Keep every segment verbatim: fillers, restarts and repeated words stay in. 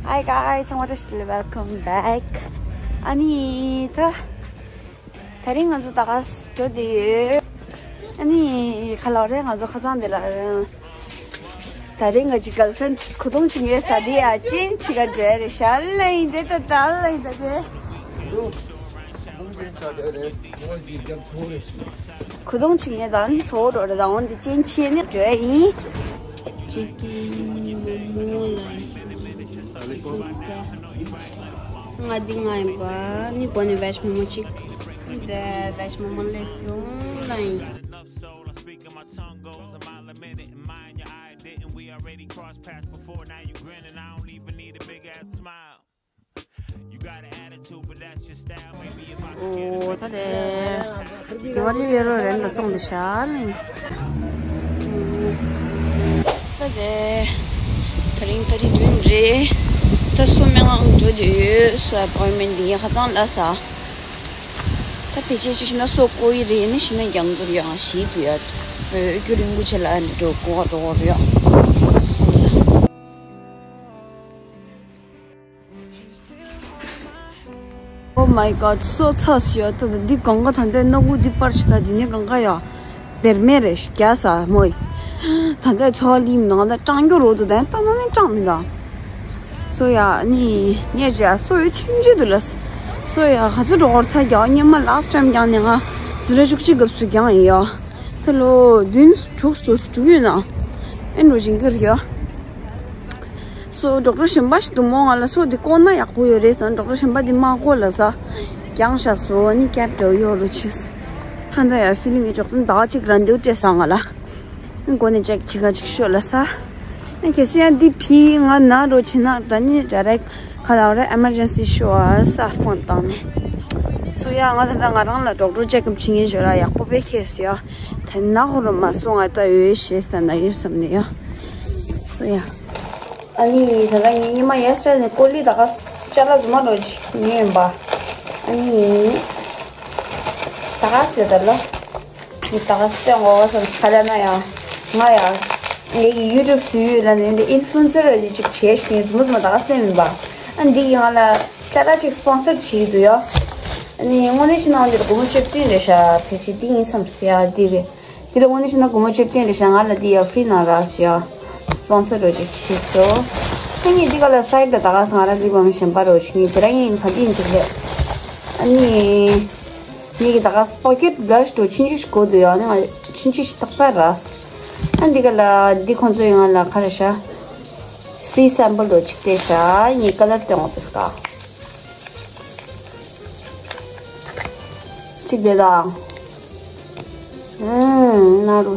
Hi guys, ཚང་མ་བཀྲ་ཤིས་བདེ་ལེགས། Welcome back. ཨ་ནི་ད་ད་རིང་ང་ཚོ་ད་ག་འགྲོ་བསྡད་ཡོད། ཨ་ནི་ག་ལབ་རེད། ང་ཚོ་ཁ་སང་དེ་ལ་ད་རིང་ང་ཅི་གརལ་ཕྲེན་ཁུ་སྟོང་ཅིག་ཉོས་ས་དེ་ཡ་ཅིན་ཅི་ག་འགྲོ་ཡ་རེད་ཤག་ལ་ཡིན་དེ་ད་ད་ལ་ཡིན་ད་དེ། ཁུ་སྟོང་ཅིག་ངས་དང་ཚོ་འགྲོ་རེད་དང་འོན་ཏེ་ཅན་ཆེ་ནས་འགྲོ་ཡ་ཡིན། ཅི་ཀིན་མོ་མོ་ལ་ཡིན་སུ་ད། ང་འདི་ང་ཡིན་པ་ནི་གོ་ནས་བེ་ཇི་མོ་མོ་ཅིག་འདི་བེ་ཇི་མོ་མོ་ལས་སུ་ལ་ཡིན། Enough soul, I speak and my tongue goes a mile a minute. And mind your eye didn't. We already crossed paths before. Now you grinning. I don't even need a big ass smile. You got an attitude, but that's your style. Maybe if I could get a ཨོ་ད་དེ་དེ་བ་ལི་ཡོད་རོ་རན་ད་ཙོང་དེ་ཤ་ནི། ད་དེ་ད་རིང་ད་རིང་བདུན་རེད། ད་སོ་སྨན་ཁང་འགྲོ་དུས་སོ་ཨེ་པོན་མེན་འདི་ཡིན་ཁ་ཚང་ལ་ས། ད་ཕལ་ཆེར་ཅིག་ཤི་ན་སོ་ཀོ་ཡི་རེད་ནི་ཤི་ན་རྒྱང་ཚུར་ཡང་ཞིག་ཏུ་ཡ། བོད་རྒྱུ་རིན་པོ་ཆེ་ལ་འགྲོ་གོ་འགྲོ་གོ་རེད། Oh my god, སོ་ཚ་ཞིག་ཡོད། ད་ད་འདི་གང་ག་ད་འདི་སྣ་ཁུག་འདི་པར་ཞིག་ད་འདི་ནས་གང་ག་ཡ་བེར་མེ་རེ་ཞིག་རྒྱ་ས་མོ་ཡི། ད་འདི་ཚོ་ལིམ་ནང་ད་སྐྲང་རྒྱུ་རོ་དུ་ད་ད་ན་ནས་སྐྲང་མི་ད། སོ་ཡ་ནི་ངས་ཅི་ཡ་སོ་ཡོད་ཆུན་ཆུ་དུ་ལ། སོ་ཡ་ག་ཚོད་འགྲོ་གོར་ཚ་རྒྱ་ཉི་མ་last time་རྒྱང་ནས་ང་ཟི་ར་བཅུ་གཅིག་གབ་སུ་རྒྱང་ཡི་ཡ། ད་ལོ་བདུན་དྲུག་ཙམ་དྲུག་ཡོད་ན་ཨེ་འགྲོ་བཞིན་གི་རེད་ཡ། སོ་ཌོག་ཊར་གཞན་པ་ཞིག་འདུག་མོ་ང་ལ་སོ་འདི་བཀོག་ན་ཡག་པོ་ཡོད་རེད་ཟེར་ན་ཌོག་ཊར་གཞན་པ་འདི་མ་བཀོག་ལ་ས། རྒྱང་ཤ་སོ་ནི་ཀེབ་འདྲ་ཡོད་རུ་ཆིས། ཧན་ད་ཡ་ཕི་ལིང་གི་ཅོག་ཏུ་ཟླ་བ་གཅིག་རན་འདེའུ་སྤྲད་ས་ང་ལ། ཨ་འགོ་ནས་ཅེག་བྱེད་ག་ཅིག་ཤོད་ལ་ས། ཨ་གལ་སྲིད་ཡང་འདི་ཕི་ང་ན་རོ་ཆི་ན་ད་ནི་direct་ག་ལ་རེ་emergency་ཤོ་ཨ་ས་ཕོན་བཏང་ནས། སོ་ཡ་ང་ད་ད་ང་རང་ལ་ཌོག་ཊར་ཅེག་ཨབ་བྱེད་ངེས་ཞོ་ར་ཡག་པོ་པེ་ཁེས་ཡ། ད་ན་ཧོ་རོ་མ་སོ་ང་ད་ཡོད་ཤེས་ད་ན་ཡོད་བསམ་ནས་ཡ། སོ་ཡ། ཨ་ནི་ད་ལྟ་ངའི་ཉི་མ་ཡས་སི་ཊར་ནས་ཀོ་ལི་ད་ག་ཅ་ལག་རྫུན་མ་འགྲོ་ཅིག་ཉོས་ཡིན་པ། ཨ་ནི་ད་ག་ཟེར་ད་ལོ། ངས་ད་ག་སྟོན་འོ་བསམ་ཁ་ལ་ན་ཡང་ང་ཡང་ངའི་ཡུ་ཊུབ་སུ་ཡོད་ལ་ནི་འདི་ཨིན་ཕུ་ལུ་ཨེན་སར་རེ་ཅིག་བྱས་ཞུ་ཡིན་རྫུན་མ་རྫུན་མ་ད་ག་སྟོན་མིན་པ། ཨ་འདི་ཡིས་ང་ལ་ཅ་ལག་ཅིག་སི་པོན་སར་བྱས་འདུག་ཡ། ཨ་ནི་དངོས་གནས་བྱས་ན་འདི་ལ་སྒོར་མོ་བཅུ་བདུན་རེད་ཤག་ཕལ་ཆེར་འདི་ཡིན་བསམ་སི་ཡ་འདི་རེད། དེ་ལ་དངོས་གནས་བྱས་ན་སྒོར་མོ་བཅུ་བདུན་རེད་ཤག་ང་ལ་འདི་ཡ་ཧྥི་རི་ནང་རག་ཤག་སི་པོན་སར་རོ་ཅིག་བྱས་སོ། ཨ་ནི་འདི་ག་ལ་སའིཌ་ལ་ད་ག་ས་ང་རང་ལིབ་བམ་གཞན་པ་རོ་ཅིག་ངས་དེ་ར་ཡིན་ཕ་འདི་ཡིན་ཅིག་རེད། ཨ་ནི་ངས་ཀྱི་ད་ག་ས་པོ་ཀེཊ་བྷ་ལ་ཤི་རོ་ཆུང་ཆུང་ཞིག་གོ་འདུག་ཡ། ཨ་ནི་ང་ཆུང་ཆུང་ཞིག་རྟག་པར་རག་ཨ་འདི་ག་ལ་འདི་ཁོང་ཚོ་ཡིན་ང་ལ་ག་རེ་ཤག་ཕི་རི་སེམ་པལ་རོ་ཅིག་སྤྲད་ཤག་ངས་ཀ་ལར་སྟོན་འོང་པས་ཀ་གཅིག་དེ་དང་། ཨུམ། ན་རུ།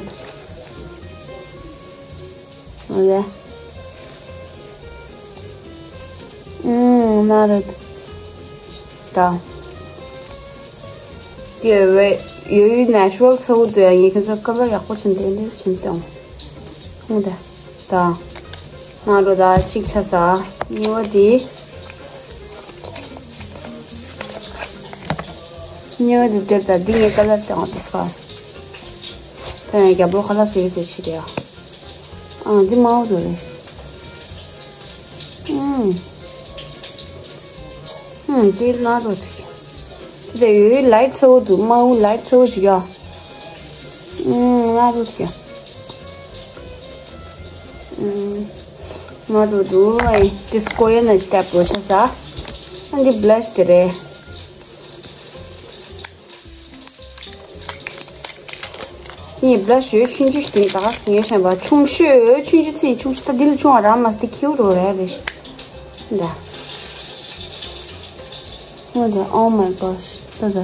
ཨུམ། ན་རུ། ད། དེ་བས་ཡོད་ཡོད་ནེ་ཅུ་རལ་ཚ་བོ་དུ་ཡང་ཡིན་ཁྱོད་ཚོ་ཀ་ལར་ཡག་པོ་བྱུང་དེ་འདྲ་བྱུང་སྟེ་འོང་། ཧུང་ད། ད། ང་རོ་ད་གཅིག་ཆ་ས། གཉིས་པ་དེ། གཉིས་པ་དེ་སྟེར་ད་འདི་ངའི་ཀ་ལར་སྟེང་བ་དེ་ས། ད་ཡང་རྒྱབ་ལོགས་ཁ་ལག་ཟེར་གི་དེ་ཕྱི་རེད་ཨ། ཨང་འདི་དམར་པོ་དེ་རེད། ཨང་། ཨང་། དེ་ན་རོ་དེ། དེ་ཡོད་ཡོད་ལའིཊ་ཚ་བོ་འདུག་དམར་པོ་ལའིཊ་ཚ་བོ་ཞིག་ཡ། ཨང་། ན་རོ་དེ། ཨང་། ང་རུ་རུ་ཨེ་ཏིས་ཀོ་ཡན་ན་ཅི་ཏེབ་རོ་ཆ་ས། ཨ་འདི་བྷ་ལ་ཤི་དེ་རེད། ངས་བྷ་ལ་ཤི་ཡོད་ཆུང་ཆུང་ཞིག་དེ་ད་ག་ངས་དྲན་པ་ཆུང་ཤོས་ཆུང་ཆུང་ཚེ་ཆུང་ཤོས་ད་འདི་ལ་ཆུང་བ་རང་མ་སྟེ་ཁྱེའུ་རོ་རེད་རེད། ད། ངོ་ད། Oh my gosh. ད་ད།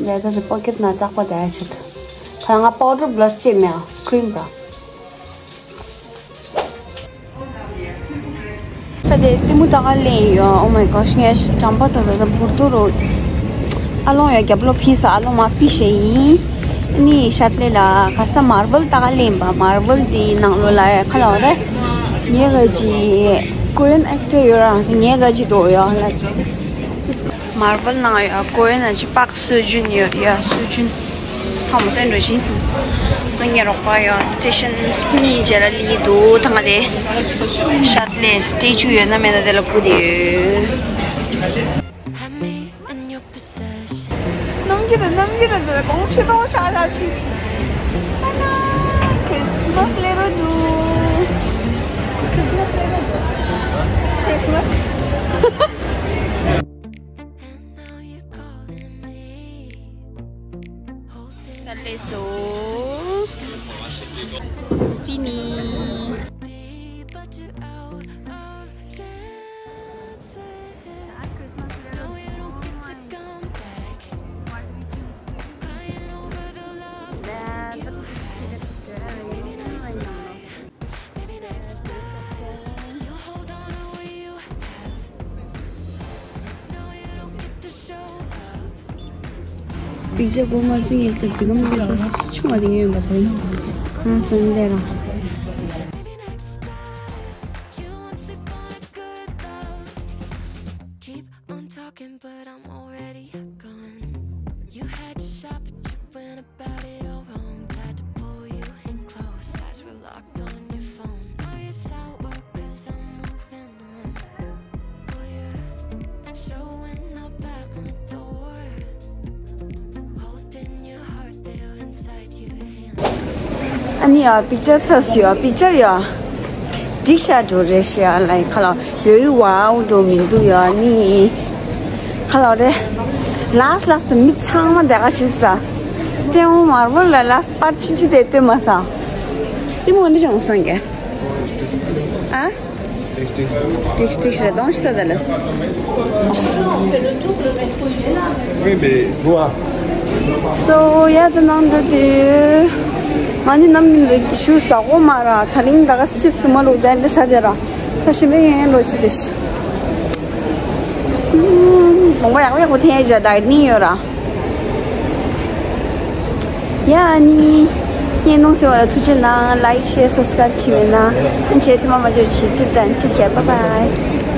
ད་ད་ད་པོ་ཀེཊ་ན་རྟག་པ་ད་ཡ་ཆེད། ད་ང་པའུ་ཌར་བྷ་ལ་ཤི་ཅེས་མེད་ཨ་ཀྲིམ་ད། ད་དེ་ལྟད་མོ་ད་ག་ལེན་ཡོད། Oh my gosh. ངས་དྲན་པ་ད་ད་ད་འབུར་དོ་རོ། ཨ་ལོང་ཡ་རྒྱབ་ལོ་ཕི་ས་ཨ་ལོང་མ་པི་ཤེ་ཡིན། ནི་ཤར་ལེ་ལ་གར་ས་མར་ཝལ་ད་ག་ལེན་པ་མར་ཝལ་དེ་ནང་ལོ་ལ་ཡ་ཁ་ལོ་རེ། ངའི་ག་ཅི་ཀོ་རི་ཡན་ཨེག་ཊར་ཡོད་རང་ངའི་ག་ཅི་དོ་ཡོད་ལ། མར་ཝལ་ནང་ཡ་ཀོ་རི་ཡན་ཅི་པག་སུ་ཇུན་ཡོད་ཡ་སུ་ཇུན། ཐང་མོ་སེ་འགྲོ་བཞིན་སོང་། སོང་ངས་རོགས་པ་ཡང་སི་ཊེ་ཤན་གཉིས་རྗེས་ལ་སླེབས་འདུག་ཐང་དེ་ཤར་ལས་སི་ཊེ་ཅུ་ཡོད་ན་མེད་ན་དེ་ལ་སྒུག་བསྡད་ཡོད། གནམ་གྱི་དང་གནམ་གྱི་དང་དེ་གོང་ཆུ་ཏོག་ཤ་ཤ་ཆུ། Christmas little dude. Christmas little dude. It's Christmas. That is so. Fini. པིག་ཅར་པོ་མ་བཟོས་ཡིན་ད་དེ་ག་མ་བཟོས་ཆུང་བ་དེ་ཉོས་ཡོད་པ་དང་། ང་སོང་དེ་ར། Keep on talking, but I'm already gone. You had your shot, but you went about it all wrong. Tried to pull you in close, eyes were locked on your phone. Now you're sour, cause I'm moving on. Oh, you're showing up at my door. Holding your heart there inside your hand. ཨ་ནི་ཡ་པིག་ཅར་ཚར་སོང་ཡ། པིག་ཅར་ཡ། འགྲིག་ཤག་འགྲོ་རེད་ཤག་ལ་ཁ་ལ་ཡོད་ཡོད་བ་འགྲོ་མི་འདུག་ཡ་ནི། ཁ་ལ་རེད། ལཱསི་ལཱསི་དུ་མི་ཚང་མ་དེ་ག་ཤི་ས། ཏེ་འོ་མར་བོ་ལ་ལཱསི་པར་ཆུ་ཆུ་དེ་ལྟོས་མ་ས། ཏི་མོ་འདི་བྱུང་སོང་གི། ཨ། ཏིག་ཏིག་རེ་གཏོང་ཤི་ད་ད་ལས། སོ་ཡ་ད་ནང་འགྲོ་དུས། ང་ནི་ནམ་ཞུ་ས་གོ་མ་ར་ད་རིང་ད་ག་སི་ཅིབ་སི་མ་ལུག་དན་འདྲི་ས་དེ་ར། ད་ཞིམ་པའི་ཡན་ཡན་འགྲོ་ཆི་དེ་ཤི། ལོང་པ་ཡག་པོ་ཡག་པོ་འཐེན་ཡ་ཇ་ཌའེ་ཊི་ནི་ཡོད་ར། ཡ་ཨ་ནི། བརྙན་ཐུང་གཟིགས་པ་ལ་ཐུགས་རྗེ་གནང་། ལའིཀ་ཤེར་སབ་སི་ཀ་རའིབ་བྱེད་མེད་ན། ཨ་ནི་བྱས་ཐུབ་མ་མ་འཇོག་བྱེད་ཐུབ་དང་ཐུགས་ཁྱེར། Bye bye.